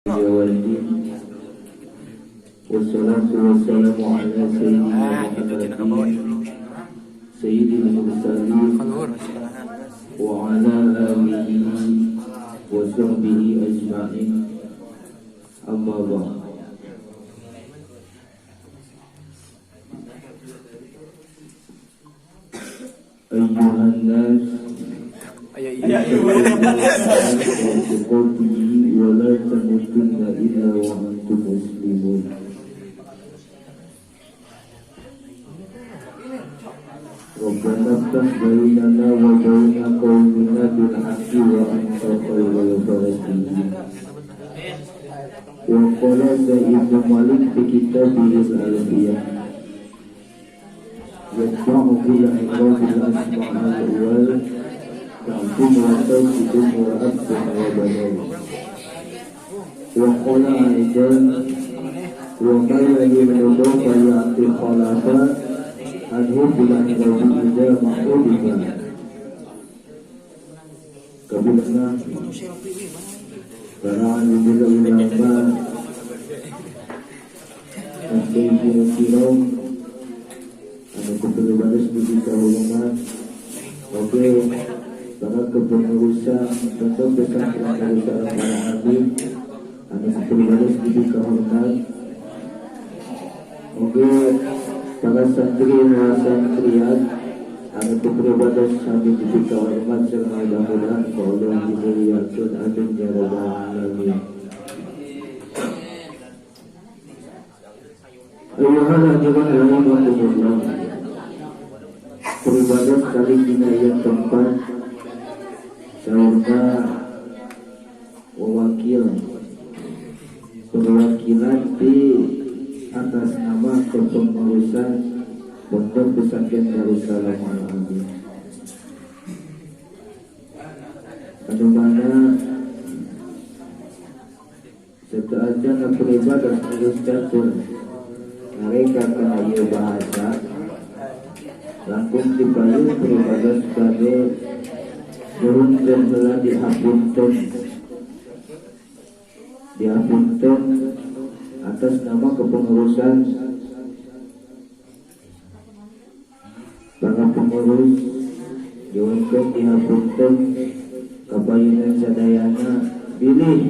والدين والصلاة والسلام على سيدنا محمد سيد المرسلين وعلى آله وصحبه أجمعين، أما بعد. أيها الناس، اتقوا ولا تموتن إلا وأنتم مسلمون. ربنا افتح بيننا وبين قومنا بالحق وأنت خير الفاتحين. وقال سيد مالك في كتابه الألفية: يتبع بالعقاب الأسماء الأول تعصم وتوكد وأب وبنون. وقال أيضا: وما يلي المضاف يأتي خلافا عنه بالعقاب إذا ما حذف. Kabilana para alim ulama dan kiram anu kepribadian di kahulungan, oke, para kepengurusan Pondok Pesantren Darussalam Al-Amin anu kepribadian di kahulungan, oke, para santri wa santriat anu kepribadian sami di kahormat sareng mudah-mudahan ku Allah dimuliakeun, amin ya rabbal alamin. Ayuhal hadirin rahimakumullah. Beribadah kali dina ieu tempat saurna wawakil perwakilan di atas nama kepengurusan Pondok Pesantren Darussalam Al-Amin. Anu mana sateuacan beribadah geus catur mereka kana ieu bahasa langkung dipayun beribadah sebagai nyuhunkeun heula dihapunten, dihapunten atas nama kepengurusan para pengurus, nyuhunkeun dihapunten kapayunan sadayana bilih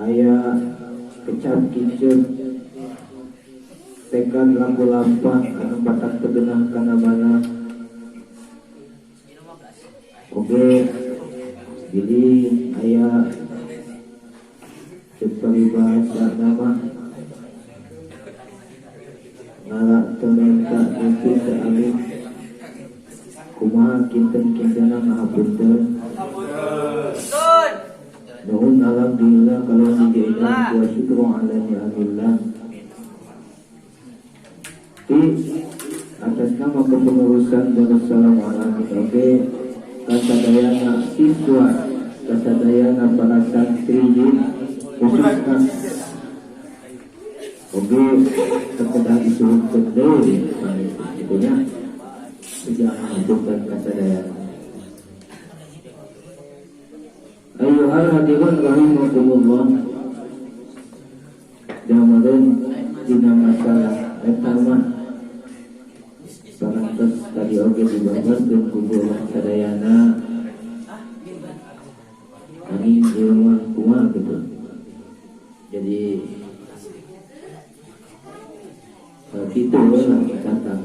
aya kecap kicep tekad laku lampah anu batak tegenah kana mana. Oke, jadi aya cek paribasa nama ngala tementa mimpi teu alim kumaha kinten-kintena ngahapunten. Nuhun, alhamdulillah kalau dijadikan wa syukru ala ni'amillah. Di atas nama kepengurusan Darussalam Al-Amin, oke, kasadayana siswa, kasadayana para santri khususnya, oke, sekedar disuhunkeun deui gitu nya, jangan hapunten kasadayana. Ayuhal hadirin rahimakumullah. Jamarin dina masalah eta mah parantos tadi oge dibabarkeun ku urang sadayana. Ani ieu mah kumaha gitu. Jadi kitu we lah kata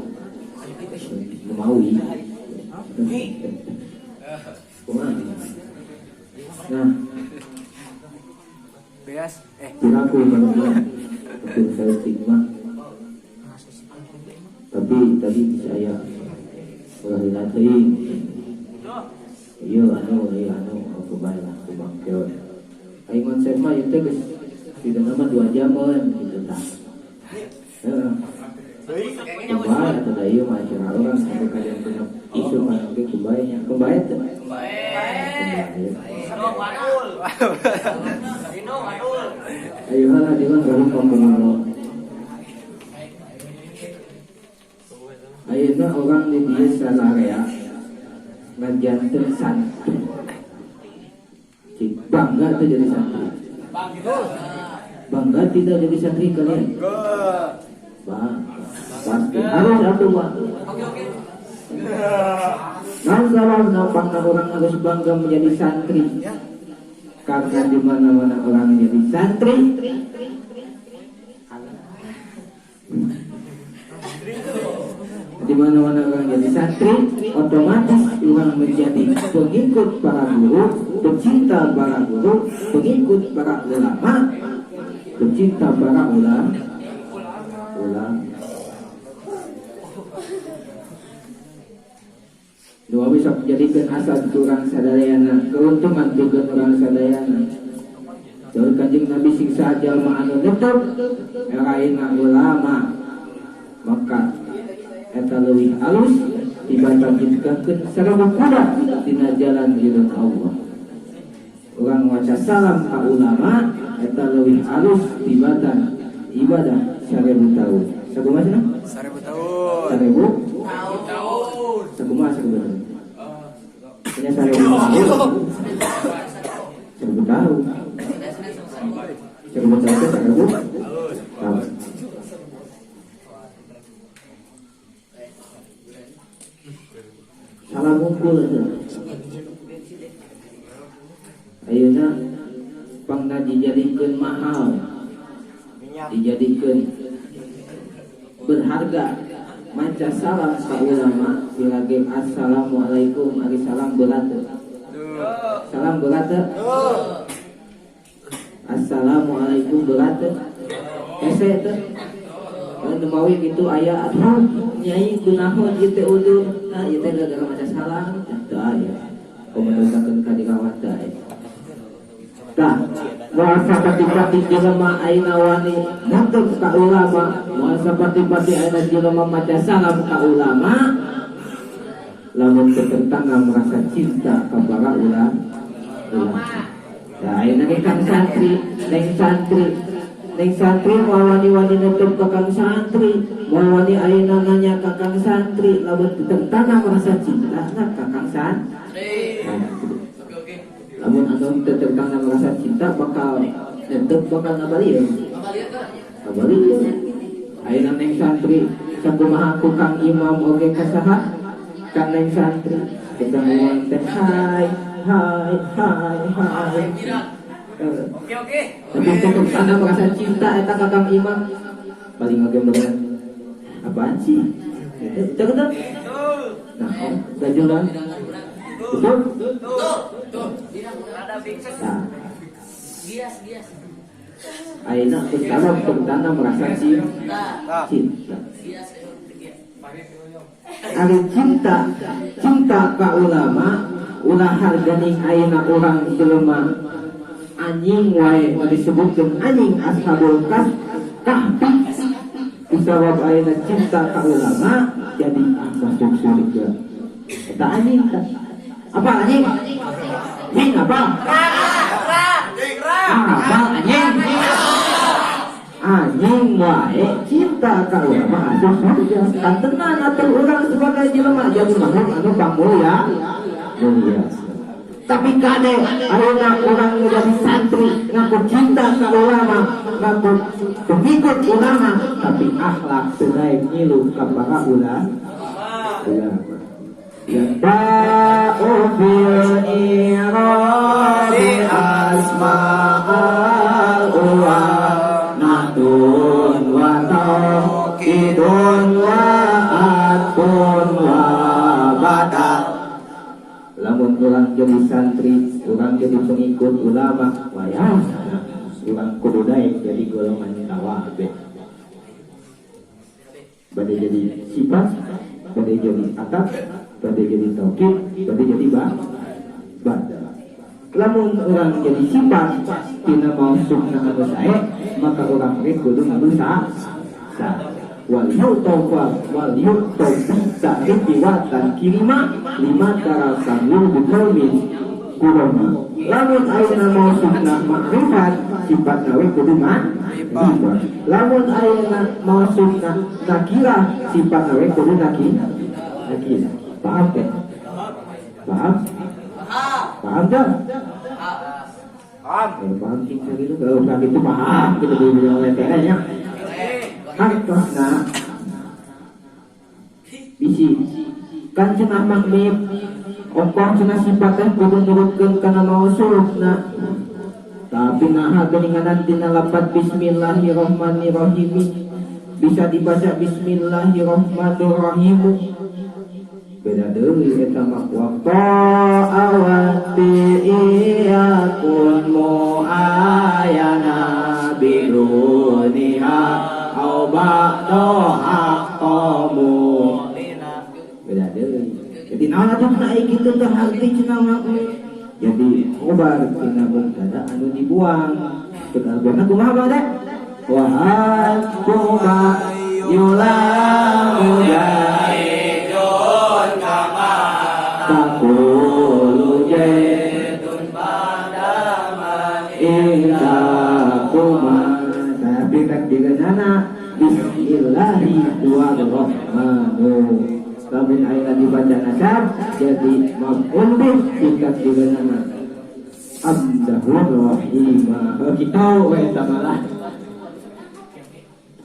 maui. Kumaha? Nah, Beas, piraku bangga kecil saya stigma. Tapi tadi saya ulah dilatih. Iya anu, iya anu, aku bae lah, aku bangkeun. Aing konsep mah ieu teh geus tidak nama 2 jaman gitu tah. Heeh. Kumaha atau da ieu mah acara urang sampai kalian punya isu kan oge kumaha nya. Kumaha teh? Kumaha. Ayuhal hadirin rahimakumullah. Ayeuna urang di dieu sararea ngajanten santri. Bangga tuh jadi santri. Bangga tidak jadi santri kalian? Bangga. Pasti harus atuh bangga. Nah, salah bangga orang harus bangga menjadi santri. Karena di mana-mana orang menjadi santri, di mana-mana orang jadi santri, otomatis orang menjadi pengikut para guru, pecinta para guru, pengikut para ulama, pecinta para ulama. Dua bisa menjadikan asal kurang sadayana, keuntungan juga kurang sadayana. Jauh Kanjeng Nabi sing sajalma anu netep eraina ulama, maka eta leuwih alus tibatan jidkeun sareng kuda dina jalan ridho Allah. Urang maca salam ka ulama eta leuwih alus tibatan ibadah 1000 tahun. Sakumaha cenah? 1000 tahun. 1000 tahun. Sakumaha 1000 tahun? Punya 1000 tahun. 1000 tahun. 1000 tahun itu 1000 tahun. Salah ngumpul aja. Ayeuna pangna dijadikeun mahal, dijadikeun berharga. Maca salam ka ulama dilage assalamualaikum ari salam berat teu? Salam berat teu? Assalamualaikum berat teu? Hese teu? Nu mawi kitu aya atuh nyai kunaon ieu teh uduh. Nah ieu teh gara-gara maca salam teu aya. Komentarkeun ka dirawat teh aya. Tah, moal sapati-pati jelema ayeuna wani nantep ka ulama, moal sapati-pati ayeuna jelema maca salam ka ulama, lamun teu tertanam rasa cinta ka para ulama. Tah ayeuna ge kang santri, neng santri, neng santri moal wani-wani netep ka kang santri, moal wani ayeuna nanya ka kang santri, lamun teu tertanam rasa cinta na ka kang santri. Lamun anu teu tertanam rasa cinta bakal netep bakal ngabalieun. Ngabalieun. Ayeuna neng santri sakumaha ku Kang Imam oge ka saha? Kang neng santri, Kang Imam teh hai hai hai hai. Oke oke. Tapi teu tertanam rasa cinta eta ka Kang Imam paling oge bener. Apaan sih? Itu betul. Nah, gajulan. Betul? Betul. Nah. Ayeuna tertanam tertanam rasa cinta. Ari cinta, cinta ka ulama, ulah harganing ayeuna urang jelema anjing wae disebutkeun anjing ashabul kahfi. Kusabab ayeuna cinta ka ulama jadi masuk surga. Eta anjing tah. Apa anjing? Anjing apa? Apa anjing? Anjing wae cinta ka ulama asup surga. Kantenan atuh urang sebagai jelema jadi makhluk anu pangmulia. Mulia. Tapi kade ayeuna urang jadi santri ngaku cinta ka ulama, ngaku pengikut ulama, tapi akhlak teu daek ngilu ka para ulama. Yaba'u fil i'rabi asma'al uwa natun wa tauqidun wa atun wa bada. Lamun urang jadi santri, urang jadi pengikut ulama, wayah urang kudu daek jadi golongan tawabe. Bade jadi sifat, bade jadi atap, bade jadi taukid, bade jadi badal. Lamun orang jadi sifat tina mausufna anu sae, maka urang ge kudu ngadu sa. Wal yu'tawfa wal yu'tawfi ta'rifi wa tankirima lima darasan wul qaumin kurama. Lamun ayeuna mausufna makrifat, sifatna we kudu ma'rifat. Lamun ayeuna mausufna nakirah, sifatna we kudu nakirah. Paham teh? Paham? Paham tak? Paham. Paham sing sakitu kalau sakitu paham gitu bilang nya. Hartosna bisi kan cenah maghrib ongkoh cenah sifatnya kudu nurutkeun kana mausulna tapi naha geuninganan tina lapat bismillahirrahmanirrahim bisa dibaca bismillahirrahmanirrahim beda deui eta mah wa awati iyakun muayana biduniha au ba'do haqqamu beda deui. Jadi naon atuh na kitu teh arti cenah mah jadi khobar tina mubtada anu dibuang cek albana kumaha bade wa kuma yulamu jaidun kama taqulu jaidun ba'dama kuma tapi takdiranana bismillahirrahmanirrahim lamun ayeuna dibaca nasab jadi maf'ul bih ditakdiranana abdahu rahimah kitu we samalah.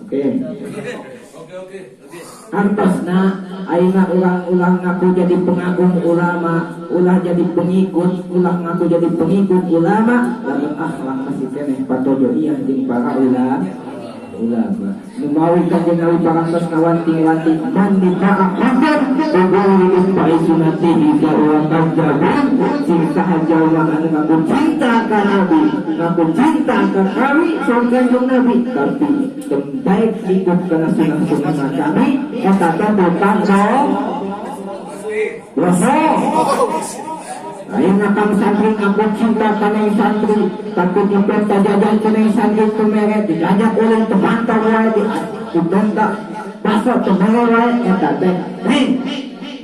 Oke. Oke. Hartosna ayeuna urang-ulah ngaku jadi pengagung ulama, ulah jadi pengikut, ulah ngaku jadi pengikut ulama, lamun akhlak masih keneh patojoiah jeung para ulama. Nu mawi kanjeng Nabi parantos ngawanting-wanting man dita'a hasan wa bai sunatihi wa kadzabun sing saha jalma anu ngaku cinta ka Nabi, ngaku cinta ka kami saur kanjeng Nabi, tapi baik ikut kana sunah-sunah kami eta teh tukang bohong. Ayeuna kang santri ngaku cinta kana santri, tapi dipenta jajan kana santri teu mere, dijajak ulun teu pantau wae, dipenta baso teu mere wae eta teh. Hei,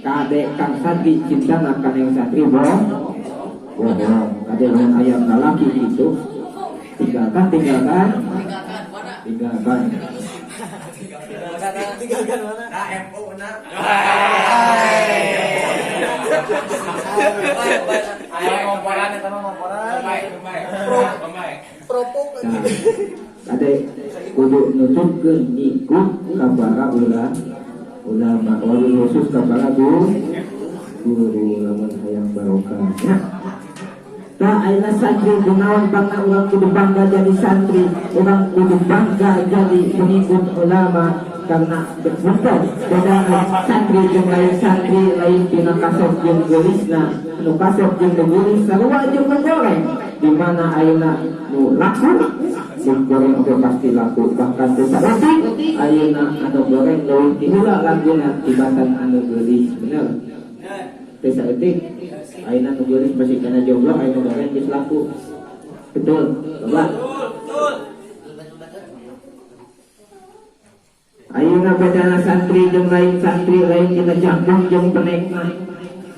kade kang santri cintana kana santri bohong. Kade lamun aya lalaki kitu tinggalkan. Tinggalkan mana? Nah, MO benar. Ayo ngomporan eta mah ngomporan. Baik. Propok. Kade kudu nuturkeun ngikut ka para ulama wabil khusus ka para guru lamun hayang barokah. Ya. Tah ayeuna santri gunawan bangga urang kudu bangga jadi santri, urang kudu bangga jadi pengikut ulama karena betul beda santri jeung lain santri lain tina kasep jeung geulisna, nu kasep jeung nu geulis sarua jeung nu goreng. Di mana ayeuna nu laku, nu goreng oge pasti laku, bahkan teu saeutik ayeuna anu goreng leuwih ti heula laguna tibatan anu geulis, bener. Teu saeutik ayeuna nu geulis masih kana jomblo, ayeuna goreng geus laku. Betul, coba. Betul. Ayeuna bedana santri jeung lain santri lain dina jangkung jeung penekna.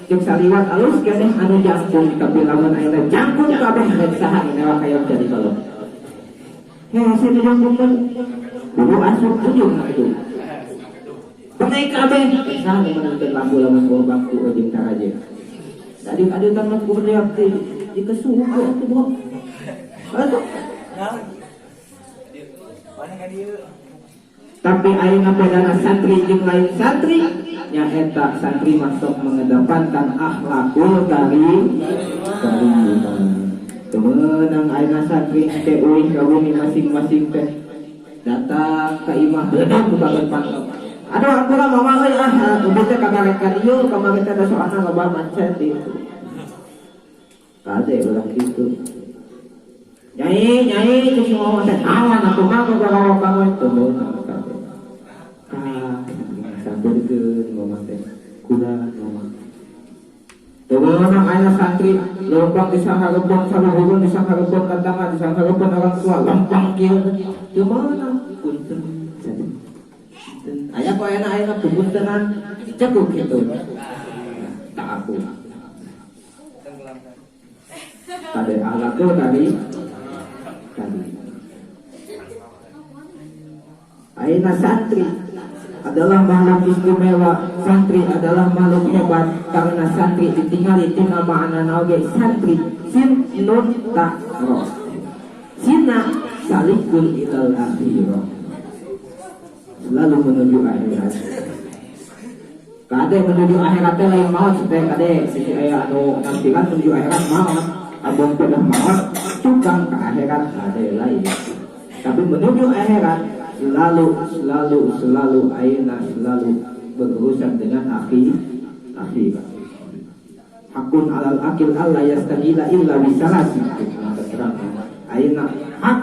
Jeung saliwat alus keneh anu jangkung tapi lamun ayeuna jangkung kabeh rek saha newak hayang jadi kolot. Heh, saya jangkung mah kudu asup ujung atuh. Penek kabeh saha nu meunangkeun laku lamun bawa bangku jeung taraje. Adik-adik kan mah kudu reak teh di kesuhu atuh boh. Atuh. Mana ka dieu? Tapi ayeuna bedana santri jeung lain santri nyaeta santri masuk mengedepankan akhlakul karim. Teu meunang ayeuna santri teh euy ka bumi masing-masing teh datang ka imah beledog bukakeun panto. Aduh ampura mama euy ah udah teh kamari ka dieu kamari teh da soalna loba macet dieu. Kade urang kitu. Nyai nyai geus ngomong teh awan atuh mah bawa kamu teu meunang kade. Sabarkeun ngomong teh kula ngomong. Teu meunang ayeuna santri lempang disanghareupeun saluhureun disanghareupeun tetangga disanghareupeun orang tua lempang kieu teu meunang punten. Aya kok enak ayeuna puntenan cekuk kitu. Tak aku. Kade akhlakul tadi. Ayeuna santri adalah makhluk istimewa, santri adalah makhluk hebat karena santri ditinggali tina makna oge santri sin nun ta ro. Sina salikun ilal akhirah, selalu menuju akhirat. Kade menuju akhirat teh lain maot supaya kade sisi aya anu nafsiran menuju akhirat maot, abong pedah maot tukang ke akhirat kade lain. Tapi menuju akhirat selalu selalu selalu ayeuna selalu berurusan dengan akhirat. Hakun alal akil alla yastagila illa bisalasi. Terang ayeuna hak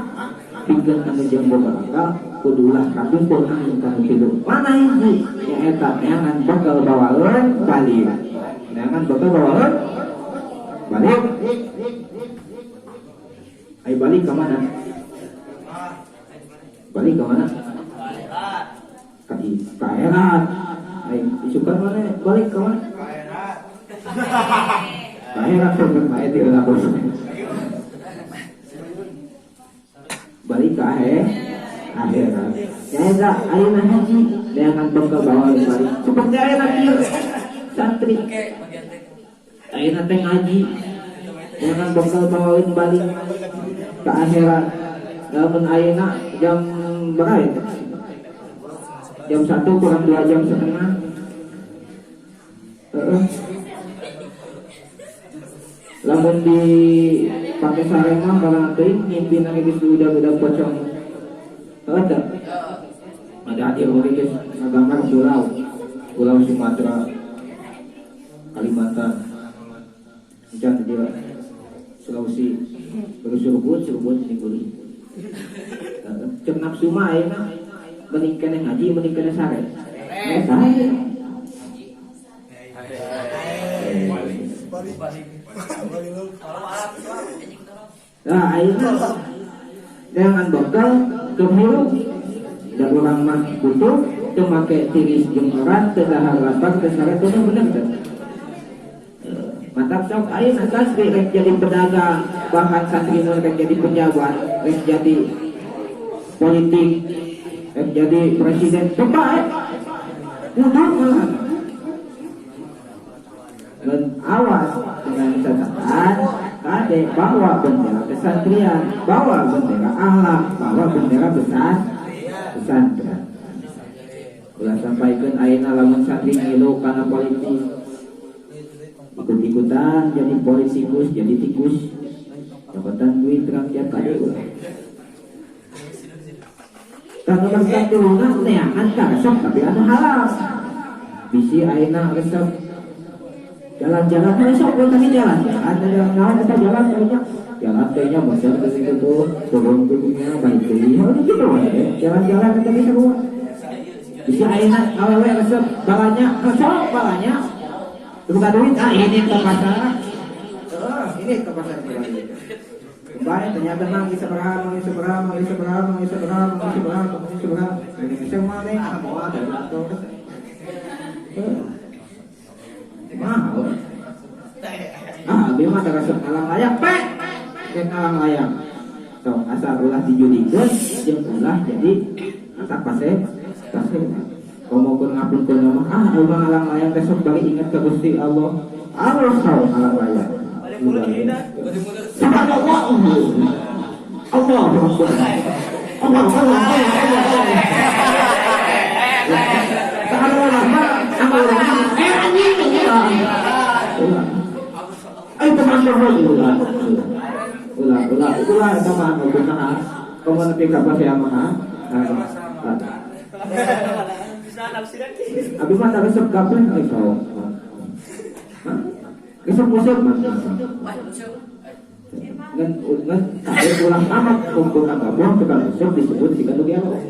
pikeun anu jeung boga akal kudulah katumpul anu kanu tilu. Mana hiji nyaeta neangan bekal bawaeun balik. Neangan bekal bawaeun balik. Ayo balik ke mana? Balik ke mana? Ke akhirat. Ayo isukan mana? Balik ke mana? Ke akhirat sok bae di bos. Balik ke akhirat. Nyaeta ayeuna haji neangan bekal bawaeun balik. Seperti ayeuna kieu santri. Ayeuna teh ngaji neangan bekal bawaeun balik ke akhirat. Lamun ayeuna jam berapa itu? Jam 1 kurang 2 jam setengah. Lamun di pakai sareng mah barang teuing ngimpi nang geus udah-udah pocong. Heuh teh. Ada hadir oge geus ngagambar pulau. Pulau Sumatera, Kalimantan, Encan di Sulawesi, terus surbut ning. Cek nafsu mah ayeuna mending keneh ngaji mending keneh sare. Sare. Nah ayeuna jangan bekal kehirup dan orang mah butuh teu make tiris jeung oran teu dahar lapar teu sare teu bener teh. Mantap sok ayeuna santri rek jadi pedagang, bahkan santri mun rek jadi pejabat, rek jadi politik, rek jadi presiden, coba kudu malahan. Dan awas dengan catatan kade bawa bendera kesantrian, bawa bendera akhlak, bawa bendera besar pesantren. Ulah sampaikeun ayeuna lamun santri ngilu kana politik, ikut-ikutan jadi politikus, jadi tikus, jabatan duit rakyat kade ulah. Tah nomor satuluna neangan karesep tapi anu halal. Bisi ayeuna resep jalan-jalan besok gua tadi jalan, ada jalan naon eta jalan kayaknya. Jalan kayaknya bosan ke situ tuh, turun turunnya baik deui. Oh gitu we. Jalan-jalan eta bisa gua. Bisi ayeuna awewe resep balanya, resep balanya. Buka duit, ah ini ke pasar. Ini ke pasar kembali. Kembali ternyata mang bisa berapa, bisa berapa, bisa berapa, bisa berapa, bisa berapa, bisa berapa. Ini bisa mana? Ah mau ada atau mahal. Ah, dia mah resep ngalang layang, pek. Kayak ngalang layang. Sok asal ulah dijudikeun jeung ulah jadi atak pase. Pase. Komo keur ngapunkeun mah ah urang ngalang layang teh sok bari inget ka Gusti Allah. Allah saw ngalang layang. Subhanallah. Allah Akbar. Allah Allah Allah. Ayo teman teman ulah ulah ulah ulah eta mah kumaha komo nepi ka pasea mah. Abi mah teu resep kabeh euy sok. Resep musuk mah. Ngan ngan kabeh ulah amat kumpul kagabung tukang resep disebut siga nu gelo.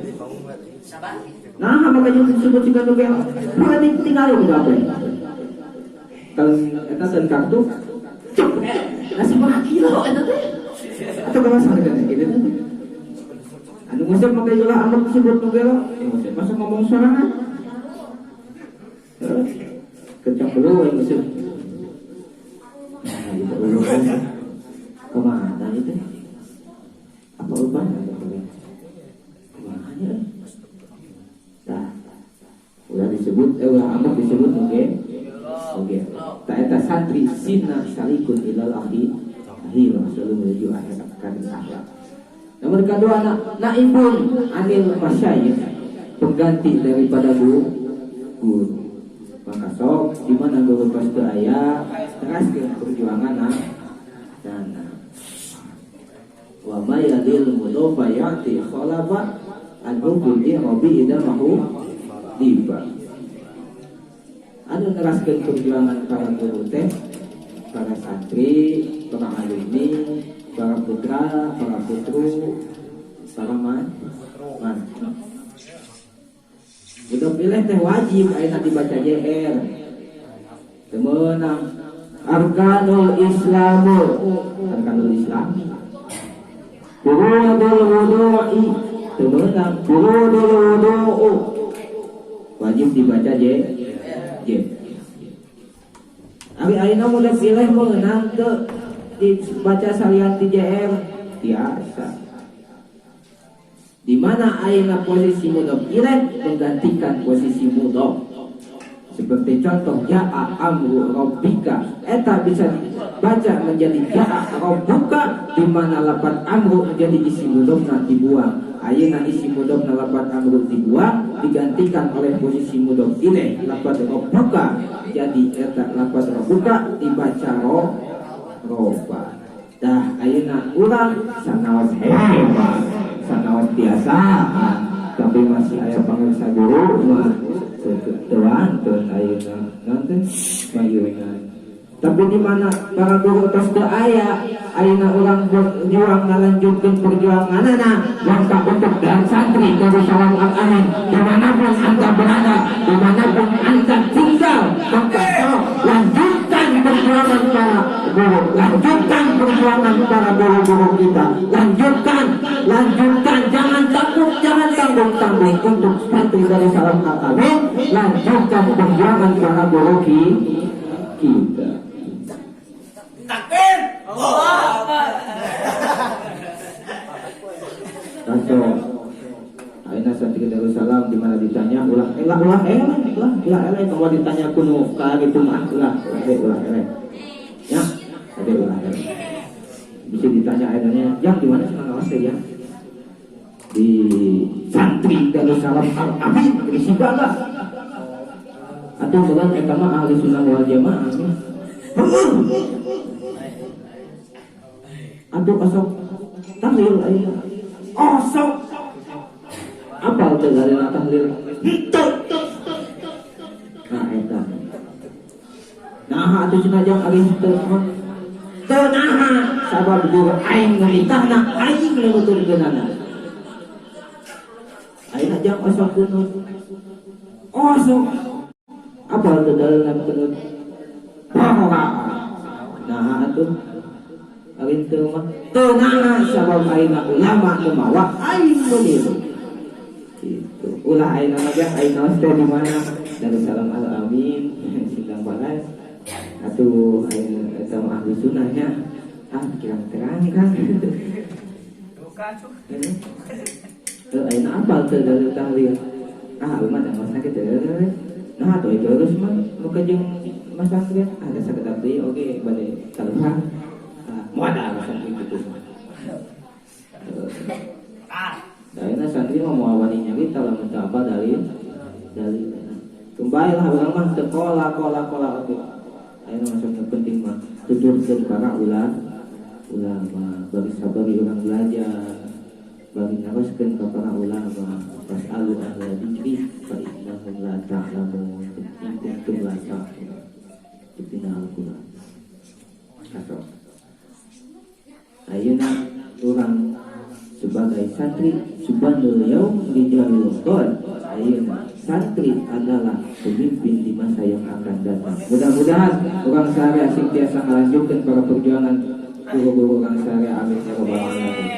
Nah, makanya disebut siga nu gelo. Penting tinggal ku kabeh. Kalau eta dan kartu nasi berapa kilo eta teh? Atau kalau salah kan gitu teh. Anu ngusep make ulah amat disebut nu gelo. Ngusep masa ngomong sorangan. Kencang dulu yang ngusep. Nah, itu urusan kemana itu? Apa ubah? Kemana ya? Nah, Posisina salikun ilal akhirah, selalu menuju akhirat kan akhlak. Nomor kedua naibun anil masyayikh, pengganti daripada guru. Maka sok di mana guru tos teu aya, teraskeun perjuangan dan wa ma yalil mudhofa ya'ti khalaba anhu kulli rabi ida mahu diba. Anu neraskeun perjuangan para guru teh, para santri, para alumni, para putra, para putru, para man. Udah pilih teh wajib ayeuna dibaca JR. Teu meunang arkanul islamu, arkanul islami. Furudul wudu'i, teu meunang furudul wudu'u. Wajib dibaca J. J. Ari ayeuna mudhof ilaih meunang teu dibaca salian ti JR? Biasa. Di mana ayeuna posisi mudhof ilaih menggantikan posisi mudhof. Seperti contoh ja'a amru rabbika, eta bisa dibaca menjadi ja'a rabbuka, di mana lafaz amru menjadi isi mudhofna dibuang. Ayeuna isi mudhofna lafaz amru dibuang, digantikan oleh posisi mudhof ilaih lafaz rabbuka. Jadi eta lafaz rabbuka dibaca roba. Dah ayeuna urang sanaos hebat, sanaos biasa, tapi masih aya pangarsa guru mah teu wantun ayeuna nanti mayunan. Tapi di mana para guru tos teu aya, ayeuna urang berjuang ngalanjutkeun perjuanganana, maka untuk dan santri Darussalam Al-Amin, dimanapun anda berada, dimanapun anda tinggal, maka sok lanjutkan perjuangan para guru, lanjutkan perjuangan para guru-guru kita, lanjutkan, lanjutkan, jangan takut, jangan tanggung-tanggung untuk santri Darussalam Al-Amin, lanjutkan perjuangan para guru kita. Takbir. Allah Akbar. Kaso, ayeuna santri Darussalam di mana ditanya ulah elah ulah eleh ulah ulah eleh, kalau ditanya kuno ka gitu mah ulah ulah ulah eleh. Ya, ada ulah eleh. Bisa ditanya ayeuna yang di mana senang ngawas teh ya? Di santri Darussalam Al-Amin di Sibaga. Atau bukan eta mah ahli sunnah wal jamaah. Atau osok tahlil ayeuna. Osok apal teu dalilna tahlil? Henteu. Nah eta. Nah atuh cenah jang ari henteu mah. Teu naha sabab guru aing nitahna aing nuturkeunana. Ayeuna jang osok kunut. Osok apal teu dalilna kunut? Pohoa. Nah atuh ari teu mah teu naha sabab ayeuna ulama nu mawa aing nu niru. Gitu. Ulah ayeuna mah jang ayeuna teh di mana? Darussalam Al-Amin Sindang Balas. Atuh ayeuna eta mah ahli sunnahnya. Ah kirang terang kan. Bukan tuh. Teu ayeuna apal teu dalil tahlil. Ah umat yang sakit teh. Nah atuh itu terus mah nu jeung masantren ada sakedap deui oge bade kaluhar. Ah moal ada alasan kitu mah. Ah. Ayeuna santri mah moal wani nyarita lamun teu apal dalil. Dalil. Kembali lah urang mah teu kola kola kola oge. Ayeuna masuk penting mah tuturkeun para ulama bagi sabari urang belajar, bagi naroskeun ka para ulama, fasalu ahla dzikri fa innahum la ta'lamun in kuntum la ta'lamun. Dina Al-Qur'an. Kasok. Ayeuna urang sebagai santri subhanul yaum rijalul qad. Ayeuna santri adalah pemimpin di masa yang akan datang. Mudah-mudahan urang sare sing tiasa ngalanjutkeun para perjuangan guru-guru urang sare, amin ya rabbal alamin.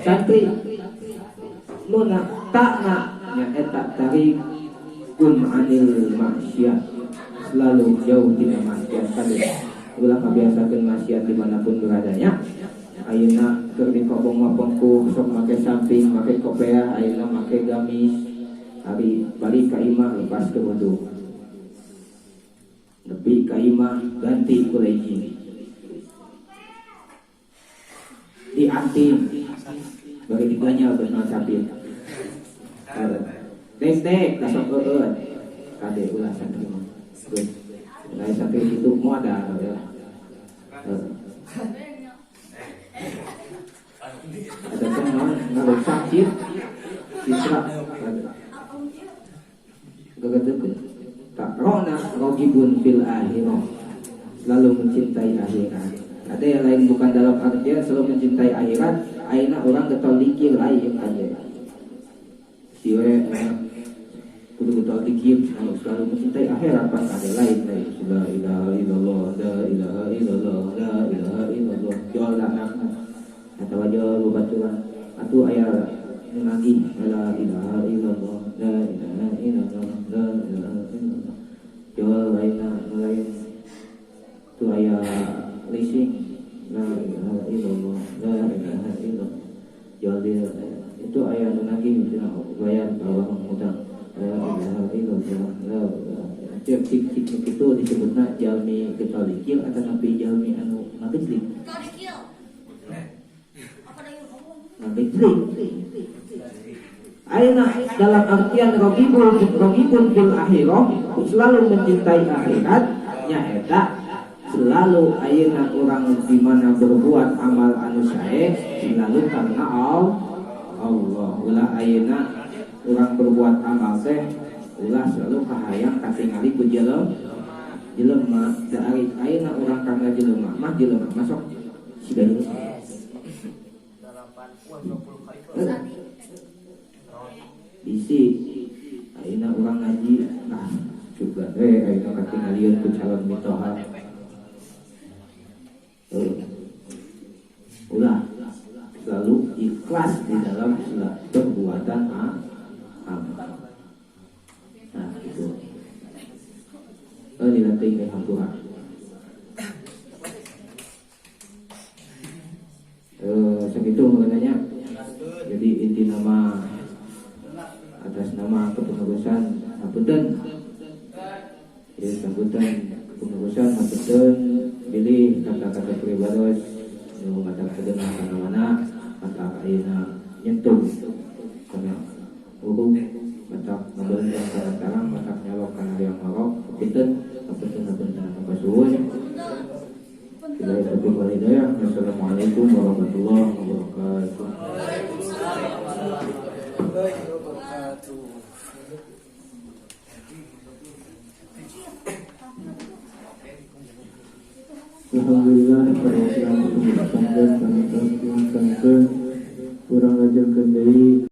Santri nuna takna nyaeta tarikun anil maksiat, selalu jauh tina maksiat kabeh. Ulah kabiasakeun maksiat dimanapun beradanya. Ayeuna keur di kobong mah pengkuh sok make samping, make kopeah, ayeuna make gamis. Ari balik ka imah lepas ke wudu. Nepi ka imah ganti ku legging. Dianting bari diganyal beunal capit. Dek kasok eueun. Kade ulah santri mah. Geus. Lain santri kitu modal ya. Ada teh naon ngarusak citra gagatekeun. Tak rona rogibun fil akhirah. Selalu mencintai akhirat. Ada yang lain bukan dalam artian selalu mencintai akhirat, ayeuna orang getol dikir lain aja. Siwe kudu getol dikir selalu mencintai akhirat pas ada lain lain. La ilaha illallah, la ilaha illallah, la ilaha illallah. Jual anakna atawa jual babaturan atuh aya nu nagih la ilaha illallah, la ilaha illallah, la ilaha illallah. Jual lainna lain tu aya leasing la ilaha illallah, la ilaha illallah. Jual dia itu aya nu nagih cenah bayar ka warung hutang la ilaha illallah, la ilaha. Cek cik cik itu disebutna jalmi getol dikir atau napi jalmi anu ngagejlik. Ngagejlik. Ayeuna dalam artian rogibun fil akhirah, selalu mencintai akhirat nyaeta selalu ayeuna urang di mana berbuat amal anu sae selalu karena Allah. Ulah ayeuna urang berbuat amal teh ulah selalu kahayang katingali ku jelema da ari ayeuna urang karena jelema mah jelema masuk siga jelema. Bisi ayeuna urang ngaji ah juga ayeuna katingalieun ku calon mitoha. Ulah selalu ikhlas di dalam perbuatan amal. Nah itu dilatih ke hampura. Segitu mengenanya. Jadi inti nama atas nama kepengurusan hapunten. Jadi sambutan kepengurusan hapunten pilih kata-kata pribados nu mata kadengar kana mana mata ayeuna nyentuh kana huruf mata ngabeunteun kana tarang mata nyalok kana yang marok hapunten hapunten hapunten pasuhun. Billahi taufiq wal hidayah. Wassalamualaikum warahmatullahi wabarakatuh. Waalaikumsalam warahmatullahi wabarakatuh. Alhamdulillah kurang lajengkeun deui.